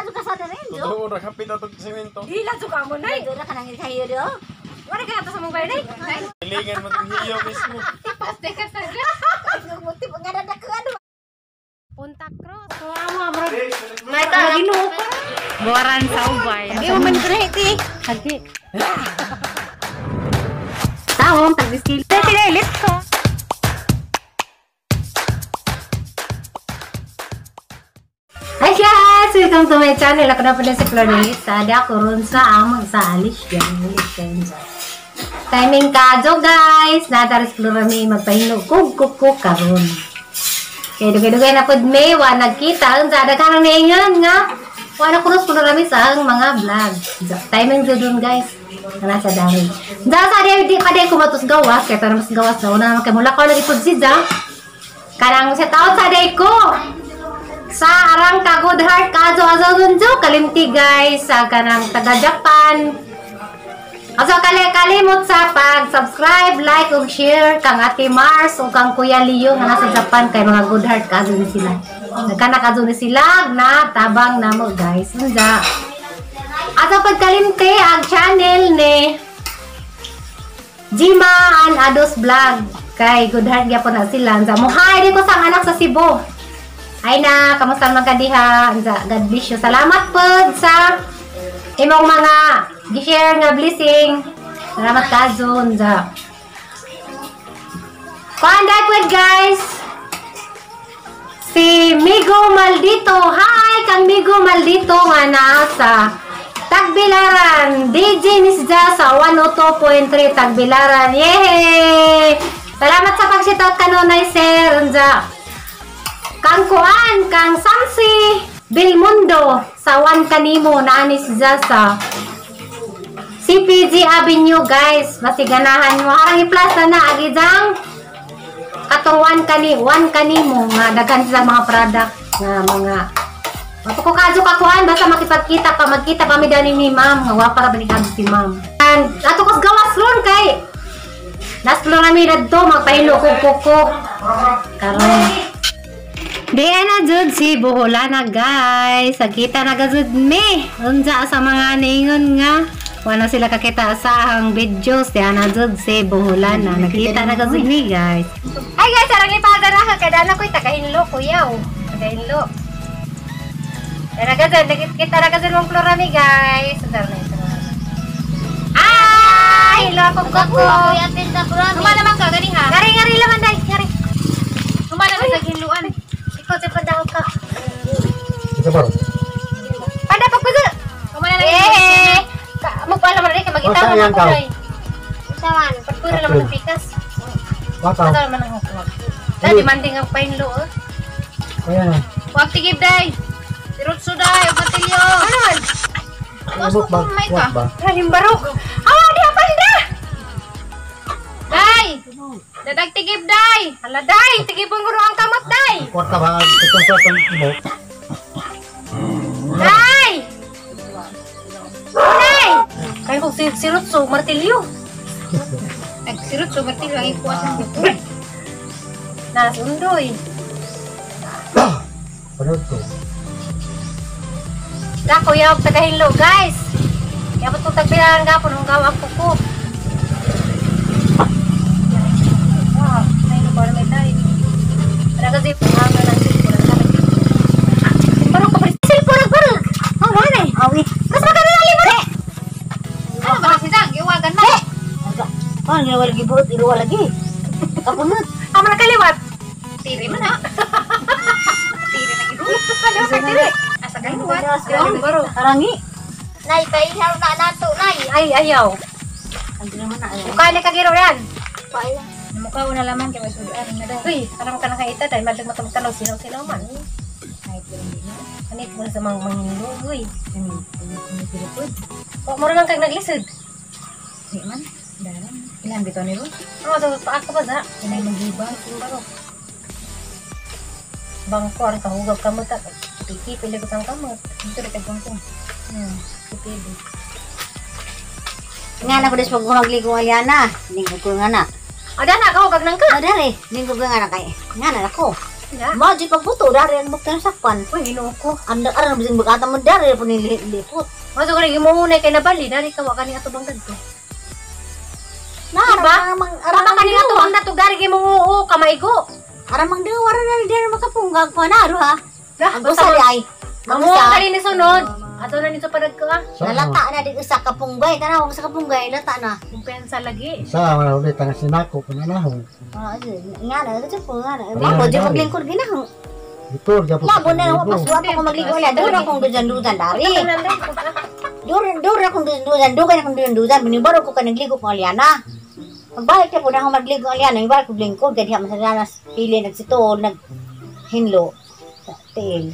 Dila jud ka sa dere. Totoo ra kapit atong semento. Dila jud ka mo nay. Dila ka nang kayo do. Wala ka nato sa mong bayad. Hilingan mo tong hiyo mismo. Tipas de ka sa. Ngumuti nga dadakuan. Punta Cruz. So amo amro. May ta Ginoo ko. Boran sa ubay. Di mo man ti. Hagi. Taong tagdiskil. Sige, let's go. Hi guys! Welcome to my channel. Ako na pala si Florelisa. Di ako ron sa amang sa alis. Timing ka, guys! Nadaris Florami magpahinlo. Kug kuko karon. Kaya dugay-dugay na pod may wa nagkita. Ang sa daghan na ingon nga. Wa na kuros Florami sa ang mga vlog. Timing jud guys. Nasa dami. Da sa di pa di ko matos gawas. Kaya pero mas gawas na una naman kay mula ko lagi pod siya. Kanang sa taon sa day ko. Sa arang ka good heart ka azo azo dunjo kalimti guys sa kanang taga Japan. Azo kalimot sa pag-subscribe, like ug share kang Ate Mars ug kang Kuya Leo nga nasa Japan kay mga good heart ka azo ni sila. Nagkanak azo ni sila na tabang namo guys. Unja. Azo pagkalimti ang channel ni Jima and Ados Vlog kay good heart gyapon na sila. Unja mo hi di ko sa anak sa Cebu. Ay na, kamusta man ka diha? God bless you. Salamat pod sa imong mga gi-share nga blessing. Salamat ka Zon. Kuan pod guys. Si Migo Maldito. Hi kang Migo Maldito nga naa sa Tagbilaran. DJ Nisja sa 102.3 Tagbilaran. Yay! Salamat sa pag-shoutout kanunay sir. Unja. Kang kuan, kang Samsi Bilmundo sa Juan Kanimo naanis siya sa CPG Avenue guys. Masiganahan mo harang i-plus na agidang katong Juan Kanimo nga daghan sila mga product nga mga matuko kadyo ka kuan basta makipagkita pa magkita pa mi dani ni ma'am nga wa para balik si ma'am. And ato kos gawas ron kay naslo nami dadto magpahilo kog kuko karon. Di na jud si Boholana guys. Sakita na gazud me. Unsa sa mga ningon nga wala sila kakita sa ang videos. Di na jud si Boholana. Nakita na gazud me guys. Hi guys, sarang lipagan na ka kada na koy tagahinlo kuyaw. Tagahinlo. Tara gazud, nakita na gazud mong Florami guys. Ay, hello ako koko. Tuma naman ka gani ha. Ngari-ngari laman dai, ngari. Tuma naman sa hinluan. Ikaw sa pandahog ka. Ito ba? Panda pa kuzo. Kumana lang. Eh. Magpala man rin ka magita mo ako dai. Usawan. Pagpuro naman ang pikas. Bata. Ato naman ang huwag. Da demanding ang painlo. Kaya na. Wag tigib day. Dirutso day og matilyo. Ano man? Abot ba? Wag ba? Rahim barok. Awa di panda. Day. Dadag tigib day. Hala day, tigibon ko ang kamot day. Kwarta ba? Itong kwartang imo. Day. Day. Kay kog si Sirutso martilyo. Ag sirutso martilyo ang ikuha sa dito. Nasundoy. Ano to? Da kuya og tagahinlo guys. Yabot kong tagbilaran gapon ang gawa ang kuko. Wow, ay no para may tayo. Para kasi ang ng silpon ang kami. Parang ka pa silpon parang. Oh, wala eh. Awi. Mas maganda lima. Ano ba si Zang? Giwagan man. Pan ginawa lagi buot iluwa lagi. Kapunot. Amo na kaliwat. Tiri man ha. Tiri na gid. Ano ka tiri? Asa kaliwat. Baro. Karangi. Nay, paihaw na nato, nay. Ay, ayaw. Ang naman na ayaw. Mukha ni kagiro yan. Paihaw. Mukha na laman kay may sudan na daw. Uy, parang ka nakaita dahil madlag matamtanaw sinaw-sinaw man. Ay, pero hindi na. Anit mo sa mga mangindo, uy. Ano, ano, Wa mo naman kag naglisod. Di man. Daran. Ilan bitaw ni Ron? Ano, so, paako ba sa? Inay magiba. Baro. Bangko, ang kahugab kamot. Piki, pili ko sang kamot. Dito rin kag bangko. Pili. Nga na ko des pag magligo Aliana. Ninggo ko nga na. Ada na, kahugag nang ka. Oh, dere, ninggo ko nga na kay. Nga na ako. Ya. Mo di pagbuto dari ang buktan sakpan. Uy, Ginoo ko. Ang aran bising bagata mo dari po nilipot. Maso ko gimungunay kay nabali dali ka wa kani ato bang kadto. Na Diba? aran mang aran Tama kani ato bang dato dari gimunguo ka maigo. Aran mang daw aran na dari makapunggag pa na ro ha. Ang usa di ay. Ang Amo usa kani ni sunod. Ato na nito padag ka. Ah. nalata na di usa kapunggay tanaw ang sa kapunggay lata na. Kumpensa lagi. Sa mga ulit ang sinako pananahon. Ah, nga na kasi po nga na. Wala Mo di na, maglingkod ginahon. Ito gapon. Labo na wa paswa pa ko magligo ala. Dura akong dudan-dudan dari. Dura dura akong dudan-dudan, dugay akong dudan-dudan minibaro ko ka nagligo ko aliana. Pagbalik na po na ako magligo aliana, ibalik ko lingkod kay diha man sa danas pili nagsituol nag hinlo sa tiil.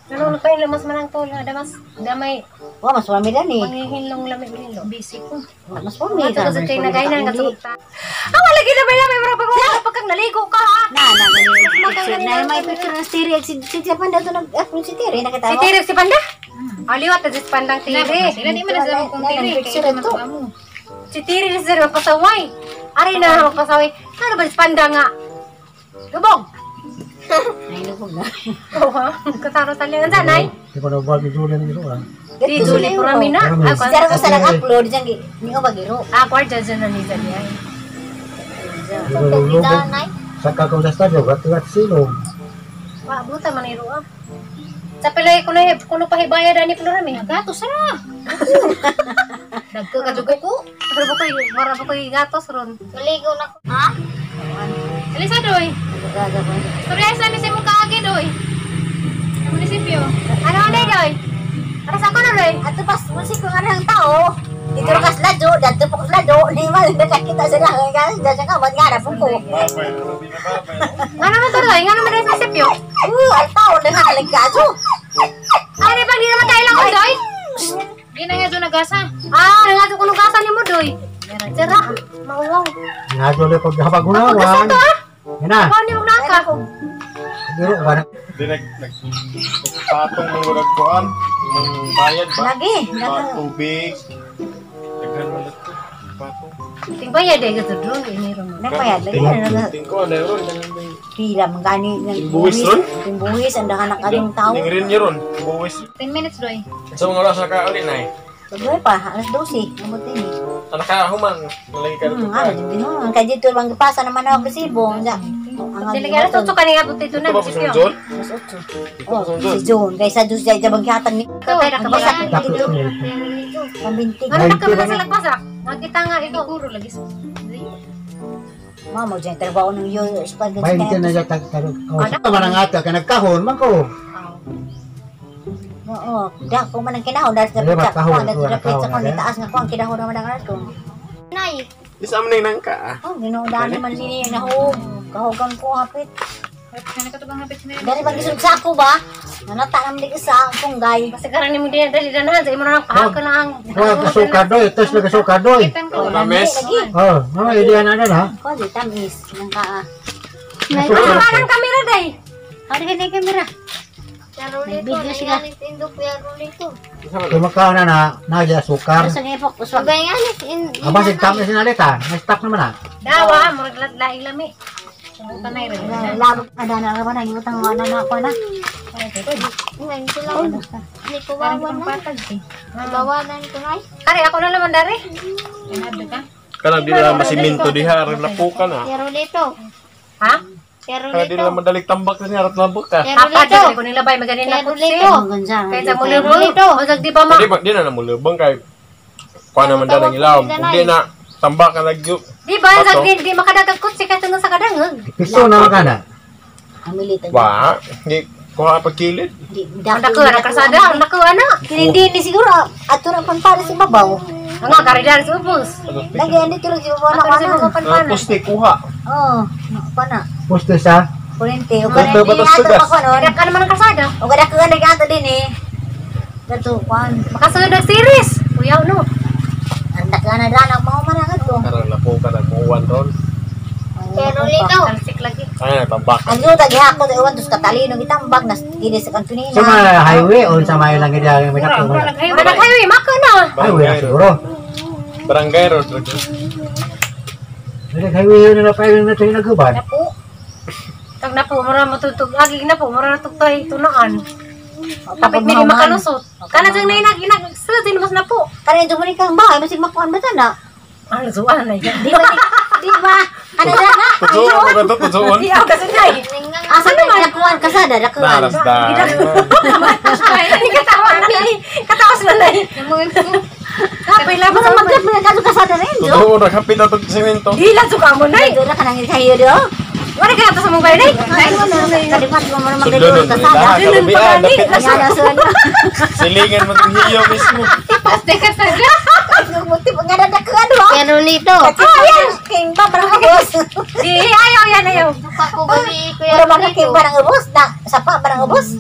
Ano na kayo lamas man ang tol nga damas damay Wa mas wami dani. manghihinlong lamig nilo. Busy ko. Wa mas wami Ato sa kay nagay na nga ta. Ah, wala gid na may mura pa mo pagkang naligo ka ha. Na na gani. Na may picture ng Tiri si si si Panda to nag-upload si Tiri nakita Si mo. Tiri si Panda. Aliwat na si Pandang Tiri. Sila di man na sila kung tiri. Picture Kaya ito. mo. Si Tiri ni sir magpasaway. Ari na magpasaway. Ano ba si Panda nga? Lubog. Ay lubog na. Oo ha. Kataro tali ang sanay. Di ko na ba ni Julian ito ah. Si Julie Purami na. Purami. Ah, Si Jaro ko sa nag-upload diyan gi ni o bagiro. Ah, kwarta dyan na ni Zali. Lubog. Sa kakaw sa stadyo gat silong. Wa, buta man iro ah. Sa pilay kuno kuno pahibaya dani Purami. Gatos ra. Dagko ka jud ko. Pero ba koy mara ba koy gatos ron. Maligo na ko. Ha? Alisa doy. Storya sa mi sa mo kaagi doy. Munisipyo. Ano na doy? Para sa ako na doy. Ato pas musik ko nga ng tao. Dito ka sa ladyo, dito po sa ladyo, di man nakakita sila nga sa kamot nga na po ko. Nga naman to doy, nga naman doy sa munisipyo. Ay tao na nga kaso. Ay, ba di naman tayo lang ko doy? Di na nga nagasa. Ah, nga ko nugasan nimo doy. Sira, mauwaw. Nga Julie pag habagunawan. to ah. Yan na. Ikaw ni mo naka. Diro ba na? Di nag nag patong ng murag kuan, ng bayad ba? Lagi, Ba, tubig. Daghan man to. Patong. Ting bayad eh gato doon ini ron. Napayad lagi na Tingko ano ron, daghan may pila man gani ng Buwis ron? Buwis ang daganak adong tao. Ning rin niya ron, buwis. 10 minutes doy. Sa mga oras na ka ulit nay. Pagbuhay pa, alas 12, abot din eh. Sa nakahuman, nalagi ka rito. Ano, din din ang kay dito bang gipasa naman ako resibo. Ang Dili ka alas 8 kani nga buti ito na Ito ba munisipyo. sa John? Alas 8. Ito Oh, sa John. si John, kay sa Diyos dyan bang gihatag ni Katay na kabasa. Dako niya. Pambintig. Ano na ka sila pasak? Nakita nga ikaw. Puro lagi sa. Mama, dyan trabaho ng yo, spaghetti. Bainte na siya tag tag. Sa man ang ata ka nagkahon man ko. Oo, dako man ang kinahon dahil sa Ay, pizza matahon, ko, dahil sa ito, pizza ko, nakahon na nitaas nga ko ang kinahon naman ang ato. Nay. Isa man ning nangka ah. Oh, ginuudani man niya nahog. Kahugang ko hapit. Kana ka to bang hapit na. Dari pag isog sa ako ba? Nanata naman di isa ang punggay. Basta karan nimo din dali danahan sa imo na lang pahaka na ang Wa kasuka doy, tas lagi suka doy. Kitan ko. Tamis. Lagi. Oh, no ideya na na ha. Ko di tamis nang ka. Ano ba ang kamera day? Ari ka na kamera. Yarulito. Nag-video sila. Indok yarulito. Kumakaon na na nagya sukar. Sa ngipok uswag. Sabay nga ni. Aba sig tamis na lita, may stock naman ah. Dawa, murag laing lami. Tanay ra. Labog ada na ba na utang na na ako na. Ngayon sila. Hindi ko wawan na. Bawanan ko nay. Kare ako na naman dari. Ganado ka. Kanang di na masiminto diha, rin lapukan ah. Yarulito. Ha? Kanang di Yarulito. na madalig tambak sa niya, rat labok ka. Hapa Yarulito. dyan ko nila bay maganin na kutsi. Yarulito. Ang gansa. Kaya sa muli mo, o di ba ma? Di ba di na namulubang kay kuan naman daw ng ilaw. Kung di na tambak ka lagyo. Di ba Bato. sa di, di makadagag kutsi kahit hanggang sa kadangag. Piso na man kana. Amilit. Wa, di kuha pagkilid. Di Ang dako na kalsada, ang dako ana. Hindi ni siguro ato ra pan para sa babaw. Ang nga karidar sa ubos. Lagi andi tulog si babaw na Ato na sa kana. mga panpanan. Tapos ni kuha. Oh, pa na. Poste sa Kurente o Bato, kurente bato, ato tugas. pa ko noon. Kadak ka naman ang kalsada. O kada ka nag ato din eh. Dato kwan. Makasunod ang series. Kuyaw no. Ang daka na dana mao man ang ato. Karon lapukan ang muwan ron. Yarulito. Talsik lagi. Ay, tambak. Ang yuta gihakot ewan tus katalino gitambag nas kini sa kantunina. sa mga highway o sa mga lang gid may dako. Manag highway maka na. Highway na siguro. Barangay road. Dili highway yun na pa yun na tayo naguban. Napo. Tag na po, mura matutug. Agi na po, mura natugtay tunaan. Kapit may makalusot. Kana jang nainag inag sila din mas na po. Kana yung ni kang bahay masig makuan ba na? Ah, lusuan na yan. Di ba? Di ba? Ano na na? Tutuon mo ba ito? Tutuon? Di ako kasi nay. Asa naman nakuan kasada dakuan. Naras dahil. Katawa na nay. Katawa sila nay. Kapay lang Mura maglap na kadto kasada na yun. Tutuon, rakapit na ito simento. Di lang suka mo nay. Dura ka nang kayo do. Wala ka to sa mong balay. Kalimat mo mura Sudlonon, magdaduro kasada. lahat, kalabian, dapit na Nga na sulo. Silingan mo itong hiyo mismo. Paste ka sa Muti nga na dakuan do. Pero lito. Ah, king ba parang ubos. Di ayaw yan ayaw. Ako gabi kuya Mura man Rolito. king parang ubos na sapa parang ubos.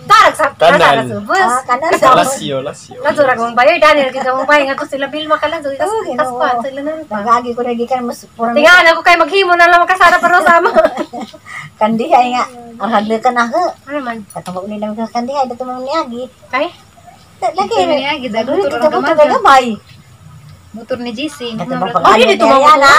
Tarag sa Kanal. tarag sa bus. Ah, kanan sa Lasyo, lasyo. Ladura kong bayoy Daniel kita mong bayoy nga ko sila Bilma ka lang. Oh, Ginoo. Kaspa sila na. Nagagi ko na gikan mas pura Tingahan ako kay maghimo na lang makasara para sa amo. kandihay nga. Ang hadlo ka na ha. Ano man? Katong ni naman ka kandihay dato mo niagi. Kay? Lagi. Niagi, Dagol motor ka ang mo gamay. gamay. Motor ni GC. Dato mo Oh, pag di dito mo na.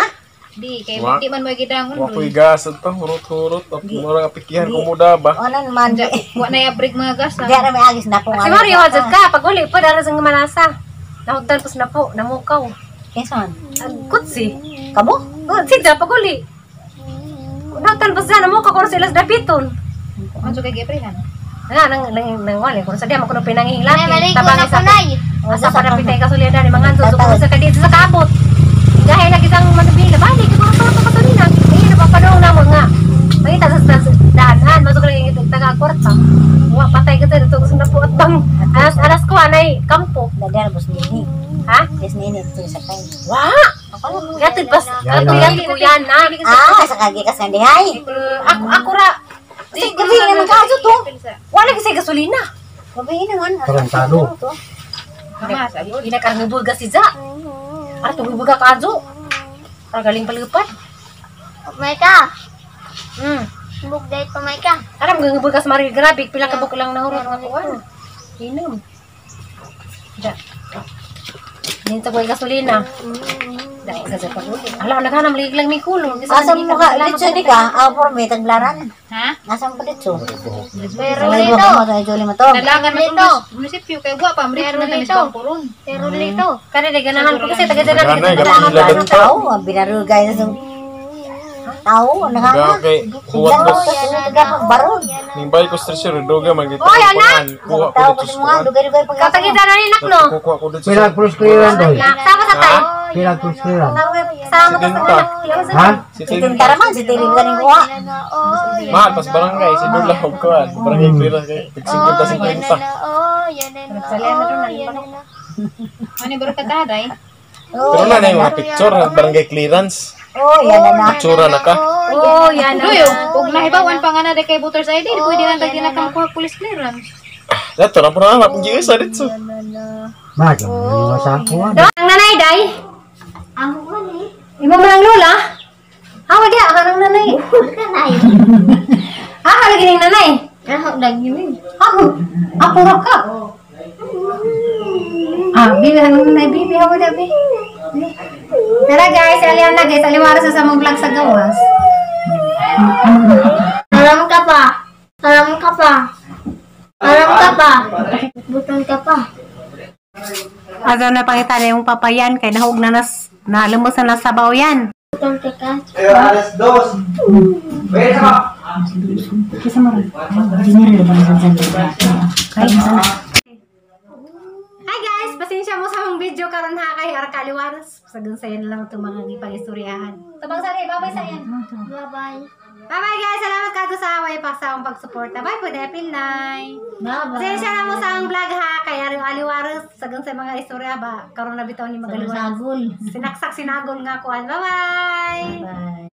Di kay Wa. di man mo gidangon. Wa ko'y gas ito, hurot-hurot. At mura apikihan ko muda ba? Onan man. Wa na ya break mga gas. Di ra may agis na kung Si Mario hajat ka pag uli pa dara sa manasa. Nahugtan pos na po, namukaw. Kinsa man? Ang kutsi. Kamo? Oh, sige pag uli. Nahugtan pos na namukaw kuno sila sa dapiton. Ano kay Gabriel? Nga nang nang nang wala kuno sa diya mo kuno Nay, pinangihilaki. maligo na ko nay. Asa pa na pitay kasulya dani mga anto so sa kadito sa kabot. Dahil lagi sang manubila balik ko ko ko kasulina. Ay na papadong na mo nga. Mangita sa sa daanan masuk lang yung taga kwarta. Wa patay ka dito gusto na po at bang alas alas ko anay kampo. Dadar bus nini. Ha? Yes nini ito sa kay. Wa. Gatid pas gatid gatid ko yan na. Ah, sa kagi kas kandihay. Ako ako ra. Kasi gabi naman kaso to. Wala kasi gasolina. Gabi naman. Tarantado. Inakarang buga si Za. Ato buga ka azo. Galing palupad. Maika. Hmm. Bugday pa Maika. Aram nga bugas mari grabe pila ka buk lang nahurot nga kuan. Inom. Da. Ninta ko gasolina. Da ka sa paguli. Ala naghanam ligi lang may kulong. Asa mo ka ditso ni ka? Ah, por may taglaran. Ha? Nasa mo ka ditso? Pero May lito. buka mo tayo joli mo to. Dalagan Lito. mas munisipyo kay wa pa mrito na kami sa bangkuron. Pero lito. Kada di ganahan ko kasi taga dyan Ganay, gapila Ano dito. tao, ang binarugay na sa tao, nanganga. Kay huwat bus. Baron. Ning bay ko stress yun, duga man kita. Oy, anak! Kuha ko Tao dito ko sa sa mga kuwan. dugay-dugay pag Katagita na ni nak no. Kukuha ko dito sa Pilag plus clearan doy. Nak sama sa tay. Pilag plus clearan. Sama Si ka sa Tinta. anak. Ha? Si Si Tinta. Tinta raman, si Tirin ganing kuha. Mahal pas barangay, si Dula og kuwan. Barangay clearance kay tig 50 50. Ano baro ka taday? Pero na na yung mga picture ng barangay clearance. Oh, yan na na. Picture na ka. Oh, yan na. Luyo, ug nahibawan pa nga na day kay voters ID, di pwede na tag dinakang kuha police clearance. Dato na pura na pung giisa dito. Maga, may sa kuwan. Do, ang nanay day. Ang mali. Imo man ang lola. Hawa dia ang nanay. Kanay. Ah, lagi ning nanay. Ako lagi ni. Ako, ako ra ka. Ah, bibi ang nanay bibi hawa dia bi. Tara guys, alihan na guys, aliwara sa samong vlog sa gawas. Alam ka pa. Alam ka pa. Alam ka pa. Buton ka pa. Ato na pangita na yung papayan kay nahug na nas na lumos na nasabaw yan. Buton ka ka. Hi guys, pasensya mo sa mong video karon ha kay Arkaliwaras. Sagun sayo na lang itong mga gipag-istoryahan. Tabang sari, bye-bye sa yan. Bye-bye. Bye-bye guys, salamat ka sa away pa sa akong pagsuporta. Bye po, April 9. Bye-bye. Pasensya na mo sa akong vlog ha kay Aliwaras. Sagun sa mga istorya ba karon na bitaw ni Magaliwaras. Sagol. Sinaksak sinagol nga kuan. Bye-bye. Bye.